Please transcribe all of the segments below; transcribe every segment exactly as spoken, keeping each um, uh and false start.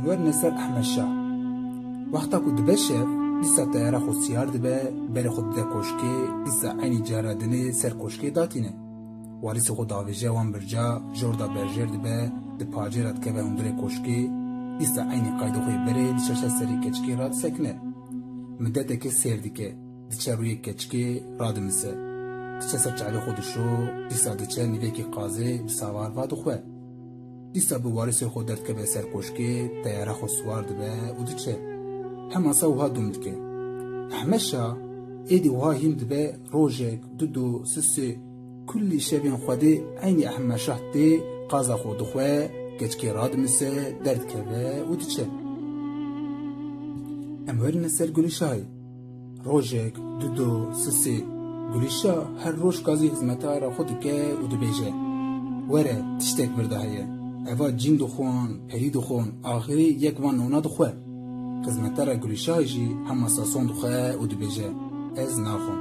Werine ser Ehmed Şah. Wexta ku dibe şev, dîsa teyara xwe siyar dibe, berê xwe dide koşkê, dîsa eynî cara dinê ser koşkê datîne. Warîsê xwe davêje wan birca, jor da berjêr dibe, di pacê re dikeve hundirê koşkê, dîsa eynî qayda xwe yê berê diçe ser serê keçikê radisekine. Midetekê sêr dike, diçe rûyê keçikê radimise. Diçe ser çavê xwe dişo, dîsa diçe nîvekî qazê bi savar va dixwe. Dîsa bi warîsê xwe derdikeve ser koşkê, teyara xwe siwar dibe û diçe. Hema sa wiha dûm dike. Ehmed Şah êdî wiha hîn dibe, rojek, du do, sisê, kulî şevên Xwedê eynî Ehmed Şah tê, qaza xwe dixwe, keçikê radimise, derdikeve û diçe. Em werine ser Gulîşahê. Rojek, du do, sisê, Gulîşah her roj qazî xizmetara xwe dike û dibêje, "Were, tiştek vir de heye. Eva cîn dixwin, perî dixwin, axirî yek van nona dixwe." Xizmetara Gulîşahê jî hema sa son dixwe û dibêje, "Ez naxwim."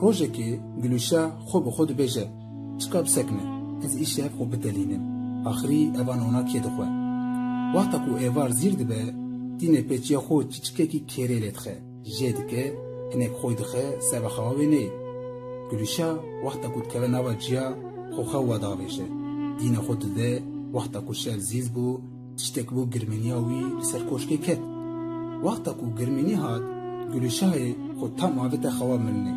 Rojekê Gulîşah xwe bi xwe dibêje, "Çika bisekine, ez îşev xwe bitelînim. Axirî eva nona kê dixwe?" Wexta ku êvar zîr dibe, tîne pêçiya xwe çiçikekî kêrê lê dixe. Jê dike, hinek xwe dixe seba xewa wê neyê. Gulîşa wexta ku dikeve nava ciya, xwe xewa davêje. Dîne xwe dide, wexta ku şev zîz bû, tiştek bû girmîniya wî li ser koşkê ket. Wexta ku girmînî hat, Gulîşahê xwe tam avête xewa mirinê.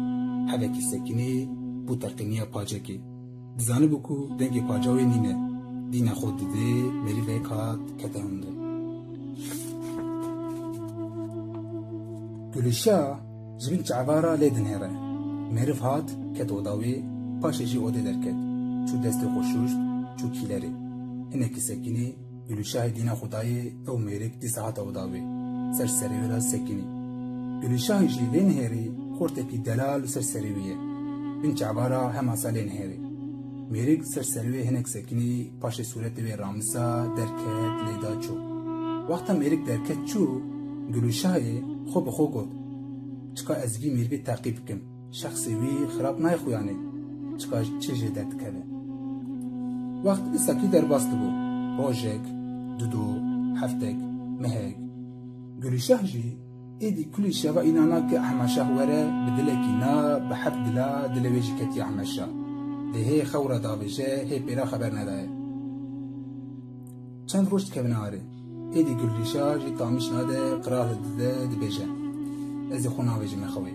Hevekî sekinî bû terqîniya pacekê. Dizanibû ku dengê paca wê nîne. Dîne xwe didê, merîvek hat, kete hundir. Gulîşa ji bin çavara lê dinêre. Meriv hat, ket oda wê, paşê jî odê derket. Çû destê xwe şûşt, çû kîlerê. Hinekî sekinî, Gulîşahê dîna xwe dayê, ew mêrik dîsa hate oda wê. Ser serê wê re sekinî. Gulîşahê jî lê nihêrî, xortekî delal li ser serê wê ye. Bin çavara hema sa lê nihêrî. Mêrik ser serê wê hinek sekinî, paşê sûretê wê ramisa, derket, lê da çû. Wexta mêrik derket çû, Gulîşahê xwe bi xwe got, "Çika ez vî mêrivê teqîb bikim? Şexsê wî xirab nayê xuyanê. Çika çi jê derdikeve?" Wext îsakî derbas dibû. Rojek, du do, heftek, mehek. Gulîşah jî êdî kulî şeva îna nake Ehmed Şah were, bi dilekî na, bi heft dila, dilê wê jî ketiye Ehmed Şah. Lê hê xew re davêje, hê pêra xeber nedaye. Çend roj dikevine arê. Êdî Gulîşa jî tamîş nade, qirare dide, dibêje, "Ez ê xwe navêjime xewê."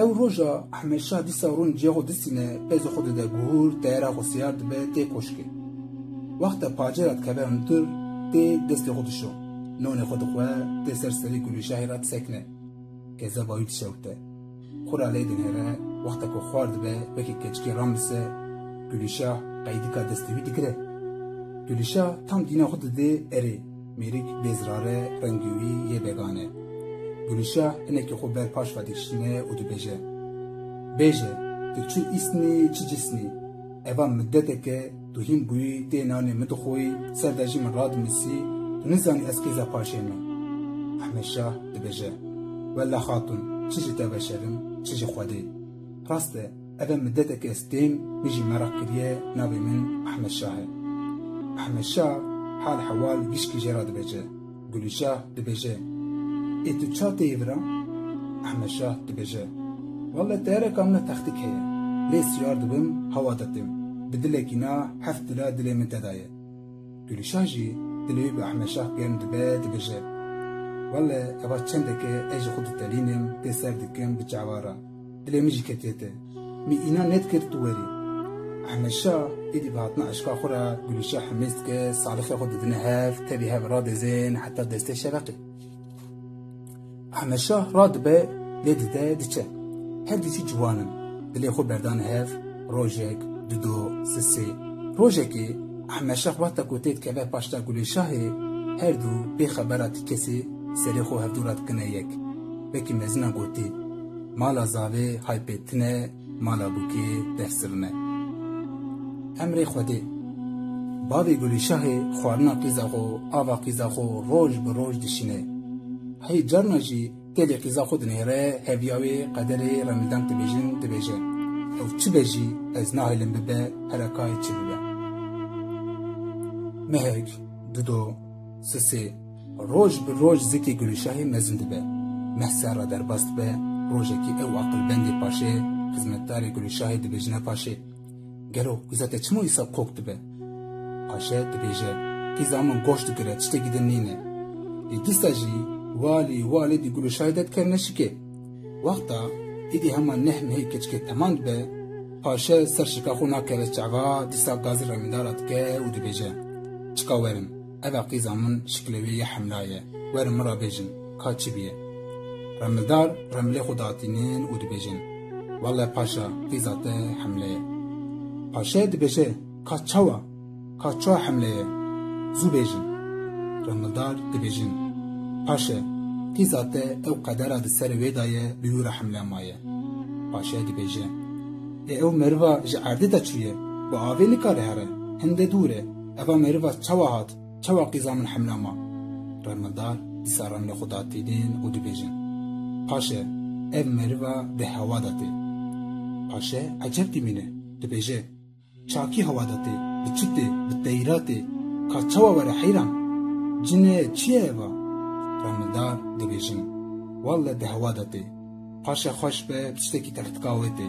Ew roja Ehmed Şah dîsa rûn ciya xwe distîne, pezê xwe dide guhûr, teyara xwe siyar dibe, tê koşkê. Wexta pacê re dikeve hundir, tê destê xwe dişo. Nonê xwe dixwe, tê ser serê Gulîşahê re disekine. Kezeba wî dişewite. Xwe re lê dinêre, wexta ku xwar dibe, wekî keçikê ramise, Gulîşah qeydika destê wî digire. Gulîşah tam dîna xwe didê, erê, mêrik bêzirare, rengê wî yê began e. Gulîşah hinekî xwe ber paş ve dikişîne û dibêje, "Bêje, tu çi îsnî, çi cisnî? Eva midetek e, tu hîn bûyî, tê nanê min dixwî, ser de jî min radimisî, tu nizanî ez qîza paşê me." Ehmed Şah dibêje, "Welle xatûn, çi ji te veşerim, çi ji Xwedê. Rast e, ev e midetek ez têm, min jî meraq kiriye, navê min Ehmed Şah e." Ehmed Şah hal hewal gişkî jê re dibêje. Gulîşah dibêje, "Ê tu ça tê vira?" Ehmed Şah dibêje, "Welle teyareka min textîk heye. Lê siyar dibim, hewa de têm. Bi dilekî na heft dila dilê min te daye." Gulîşah jî dilê wî bi Ehmed Şah germ dibe, dibêje, "Welle eva çendeke ez ji xwe ditelînim, tê ser dikim bi çava re. Dilê min jî ketiye te. Min îna nedikir tu werî." Ehmed Şah êdî bi hatina eşqa xwe re Gulîşah hemêz dike, salixê xwe didine hev, tevî hev radizên heta destê şeveqê. Ehmed Şah radibe, lê dide diçe. Her du jî ciwan in. Dilê xwe berdane hev, rojek, du do, sisê. Rojekê Ehmed Şah wexta ku tê dikeve paşta Gulîşahê, her du bê xebera ti kesê serê xwe hevdû re dikine yek. Wekî mezina gotî, "Mala zavê hay pê tune, mala bûkê def sirine." Emrê Xwedê. Bavê Gulîşahê xwarina qîza xwe, ava qîza xwe roj bi roj dişîne. Hey carna jî têlê qîza xwe dinêre, heviya wê qederê remildank dibêjin, dibêje, "Ew çi be jî ez nahêlim bibe, herekayê çi bibe." Mehek, du do, Sisê roj bi roj zikê Gulîşahê mezin dibe. Meh ser re derbas dibe, rojekî ew aqilbendê paşê, xizmetdarê Gulîşahê dibêjine paşê: Gelo qîza te çima îsa kok dibe? Paşe dibêje: Qîza min goş digire, tiştekî din nîne. Lê dîsa jî walî walî di Gulîşahê de dikevine şikê. Wexta êdî hema neh mehê keçikê temam dibe, paşe ser şika xwe nakeve çava, dîsa gazî remildara dike û dibêje: Çika werin, eva qîza min şikilê wê yê hemla ye. Werin min re bêjin, ka çi bûye? Remildar remilê xwe datînin û dibêjin: Welle paşa, qîza te hemle ye. Paşe dibêje: Ka çawa? Ka çawa hemle ye? Zû bêjin. Remildar dibêjin: Paşe, qîza te ew qedera di serê wê de ye, bi wî re hemle maye. Paşe dibêje: Ê ew meriva ji erdê de çûye, bi avê nikare here, hinde dûr e. Eva meriva çawa hat? Çawa qîza min hemla ma? Remildar dîsa remilê xwe datînin û dibêjin: Paşe, ev meriva di hewa de tê. Paşe eceb dimîne, dibêje: Çakî hewa de tê, bi çi tê, bi teyra tê. Ka çawa were heyran? Cin e, çi ye eva? Remildar dibêjin: Welle di hewa de tê. Paşe xweş be, tiştekî textika wê tê.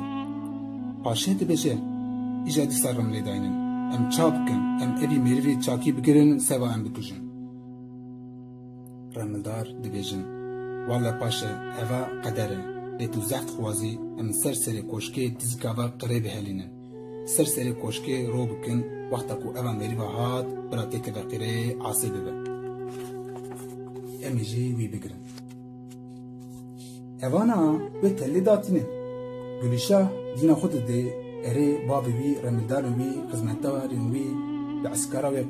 Paşe dibêje: Îja dîsa remilê daynin. Em ça bikin? Em evî mêrivî çakî bigirin, seva em bikujin. Remildar dibêjin: Welle paşe, eva qeder e. Lê tu zehf dixwazî, em ser serê koşkê dizîka ve qirê bihelînin. Ser serê koşkê ro bikin, wexta ku eva mêrîva hat, bira têkeve qirê, asê bibe. Em ê jî wî bigirin. Evana wê tellê datînin. Gulîşah dîna xwe didê, erê bavê wî, remildarên wî, xizmetdarên wî bi eskera wê,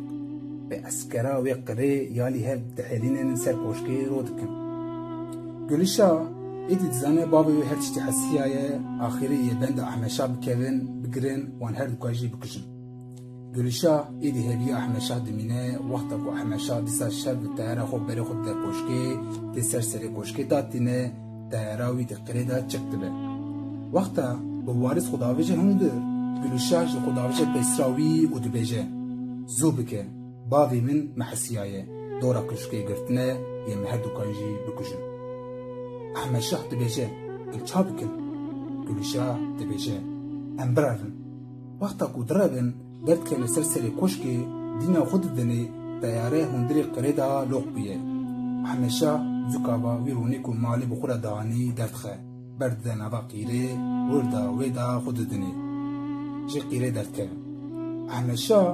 bi eskera wê qirê ya lî hev dihelînin, ser koşkê ro dikin. Gulîşah êdî dizane bavê wê her tiştî hesiyaye, axirî yê benda Ehmeşah bikevin, bigirin, wan her duka jî bikujin. Gulîşah êdî hêviya Ehmeşah dimîne, wexta ku Ehmeşah dîsa şev bi teyara xwe berê xwe dide koşkê, tê ser serê koşkê datîne, teyara wî di qirê de çik dibe. Wexta bi warîs xwe davêje hundir, Gulîşah jî xwe davêje pêsira wî û dibêje: Zû bike, bavê min me hesiyaye, dora koşkê girtine, yê me her dukan jî bikujin. Ehmeşah dibêje: Em ça bikin? Gulîşah dibêje: Em birevin. Wexta ku direvin, derdikevine ser serê koşkê, dîna xwe didinê, teyare hundirê qirê de loq bûye. Ehmeşah zûka va wî rûnê ku malê bi xwe re danî derdixe. Berdide nava qîrê, wir da wê da xwe didinê. Ji qîrê derdikevin. Ehmeşah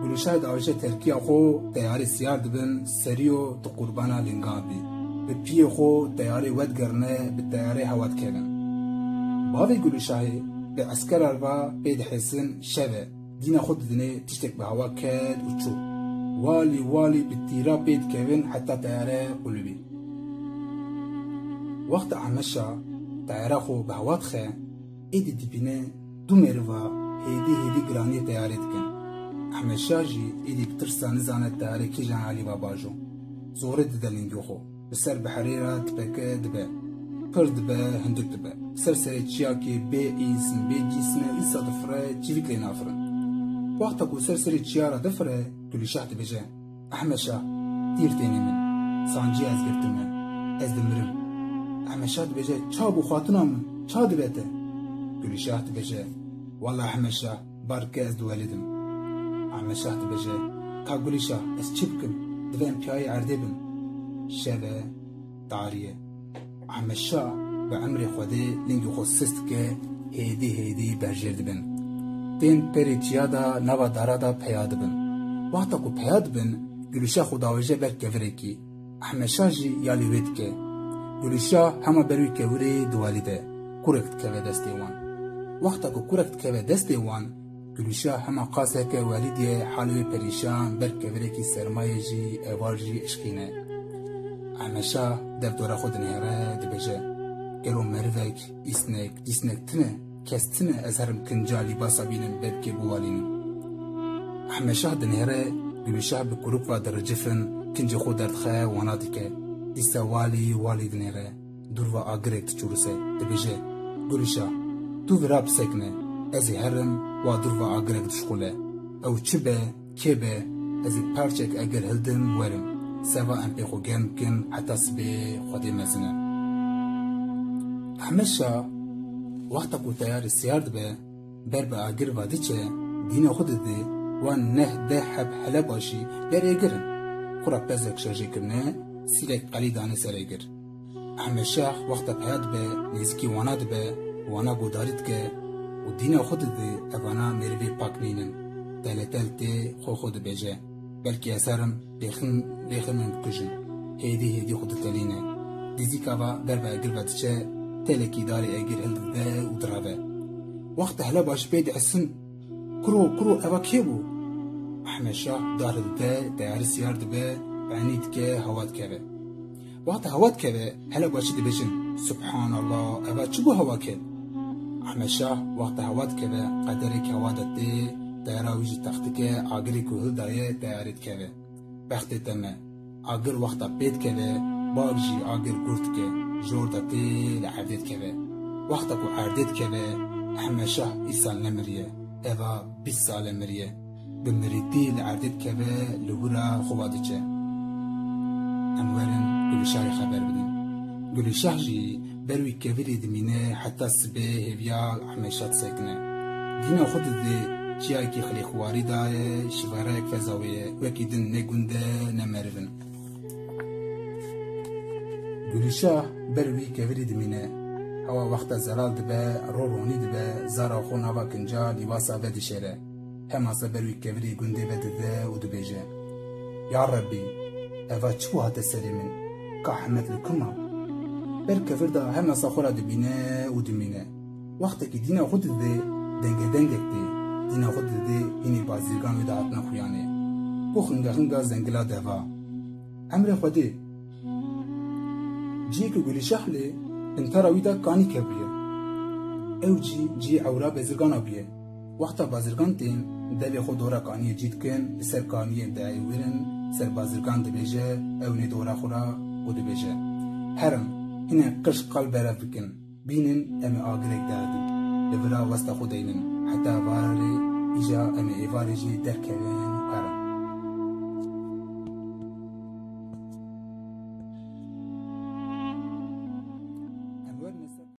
Gulîşahê davêje terkiya xwe, teyarê siyar dibin, serîyo tu qurbana lingan bî. Bi piyê xwe teyarê wedigerine, bi teyarê hewa dikevin. Bavê Gulîşahê bi eskera va pê dihêsin şev e. Dîna xwe didinê tiştek bi hewa ket û çû. Walî walî bi tîra pê dikevin heta teyare qulibî. Wexta Ehmeşa teyara xwe bi hewa dixe, êdî dibîne du meriva hêdî hêdî giraniyê teyarê dikin. Ehmeşa jî êdî bi tirsa nizane teyarê kîjan alî va bajo. Zorê dide lingê xwe. Bi ser biherê re dipeke dibe. Pir dibe, hundik dibe. Ser serê çiyakê bê îsn, bê cîsn e, îsa difire, çîvik lê nafirin. Wexta ku ser serê çiya re difire, Gulîşah dibêje: Ehmeşa, tîr tênê min. Sancî ez girtime. Ez dimirim. Ehmeşa dibêje: Ça bû xatuna min? Ça dibe te? Gulîşah dibêje: Wela Ehmeşa, barke ez diwelidim. Ehmeşah dibêje: Ka Gulîşah, ez çi bikim? Divê em piyayê erdê bin. Şev e, tarî ye. Ehmeşah bi emrê Xwedê lingê xwe sist dike, hêdî hêdî berjêr dibin. Tên perê çiya de nava dara de peya dibin. Wexta ku peya dibin, Gulîşah xwe davêje ber kevirekî. Ehmeşah jî ya lê wê dike. Gulîşah hema ber wî kevirê diwelîde. Kurek dikeve destê wan. Wexta ku kurek dikeve destê wan, Gulîşah hema qas heke welîdî ye, halê wê perîşan, ber kevirekî sermayê jî, eval jî eşqîne. Ehmeşah dev dora xwe dinihêre, dibêje: Gelo merivek, îsnek, dîsnek tune, kes tune, ez herim kinca lîbasa bînim, belkê biwalînim. Ehmeşah dinihêre, Gulîşah bi kuruk va diricifin, kincê xwe derdixe, wana dike. Dîsa walî, walî dinêre. Dûr ve agirek diçûrise, dibêje: Gulîşa, tu vira bisekine, ez ê herim, wa dûr ve agirek dişxule. Ew çi be, kê be, ez ê parçek agir hildim, werim. Seva em pê xwe germ bikin heta sibê Xwedê mezin e. Ehmed Şah wexta ku teyarê siyar dibe, ber bi agir ve diçe, dîna xwe didê, wan neh deh heb helebaşî ber êgir in. Xwe re pezek şerjê kirine, sîlek qelî dane ser êgir. Ehmed Şah wexta peya dibe, nêzîkî wana dibe, wana guhdarî dike û dîna xwe didê evana mêrivê pak nînin. Teletel tê xwe xwe dibêje. Belkî ez herim, lêxin, lêxin min bikujin. Hêdî hêdî xwe ditelîne. Nêzîka va ber ve egir ve diçe, telekî darê egir hildide û direve. Wexta helebaşî pê dihesin, kuro, kuro, eva kê bû? Ehmed Şah dar hildide, teyarî siyar dibe, penî dike, hewa dikeve. Wexta hewa dikeve, helebaşî dibêjin, Subhanallah, eva çi bû hewa ket? Ehmed Şah wexta hewa dikeve, qederek hewa de tê, teyara wî jî tex dike, agirê ku hildaye, teyarê dikeve. Bextê te me. Agir wexta pê dikeve, bak jî agir gur dike, jor de tê li erdê dikeve. Wexta ku erdê dikeve, Ehmed Şah îsal nemiriye. Eva bîst sal e miriye. Bi mirîtî li erdê dikeve, li hûra xwe va diçe. Em werin Gulîşahê xeber bidin. Gulîşah jî ber wî kevirî dimîne heta sibê hêviya Ehmed Şah disekine. Dîna xwe didê çiyayekî xilê xuwarî daye, şiverayek feza wê ye, wekî din ne gund e, ne meriv in. Gulîşah ber wî kevirî dimîne. Hewa wexta zelal dibe, ro ronî dibe, zara xwe nava kinca lîwasa vedişêre. Hemasa ber wî kevirî gundê vedide û dibêje, Ya Rebbî, eva çi bû hate serê min? Ka Ehmed li ku ma? Ber kevir de hemasa xwe re dibîne û dimîne. Wextekî dîna xwe didê, denge dengek tê. Dîna xwe didê, hînî bazirgan wê de hatine xuyanê. Bo xinga xinga zengila deva. Emrê Xwedê. Cihê ku Gulîşah lê, pintara wî de kanî kevbûye. Ew cî, cihê ewra bezirgana bûye. Wexta bazirgan tên, devê xwe dora kaniyê cî dikin, li ser kaniyê dieywirin, ser bazirgan dibêje, ew nê dora xwe re û dibêje, Herin, hînê qij qal berev bikin. Bînin, em ê agirek derdin. Li vira westa xwe deynin. Heta varê îja em ê êvarê jî derkevin û herin.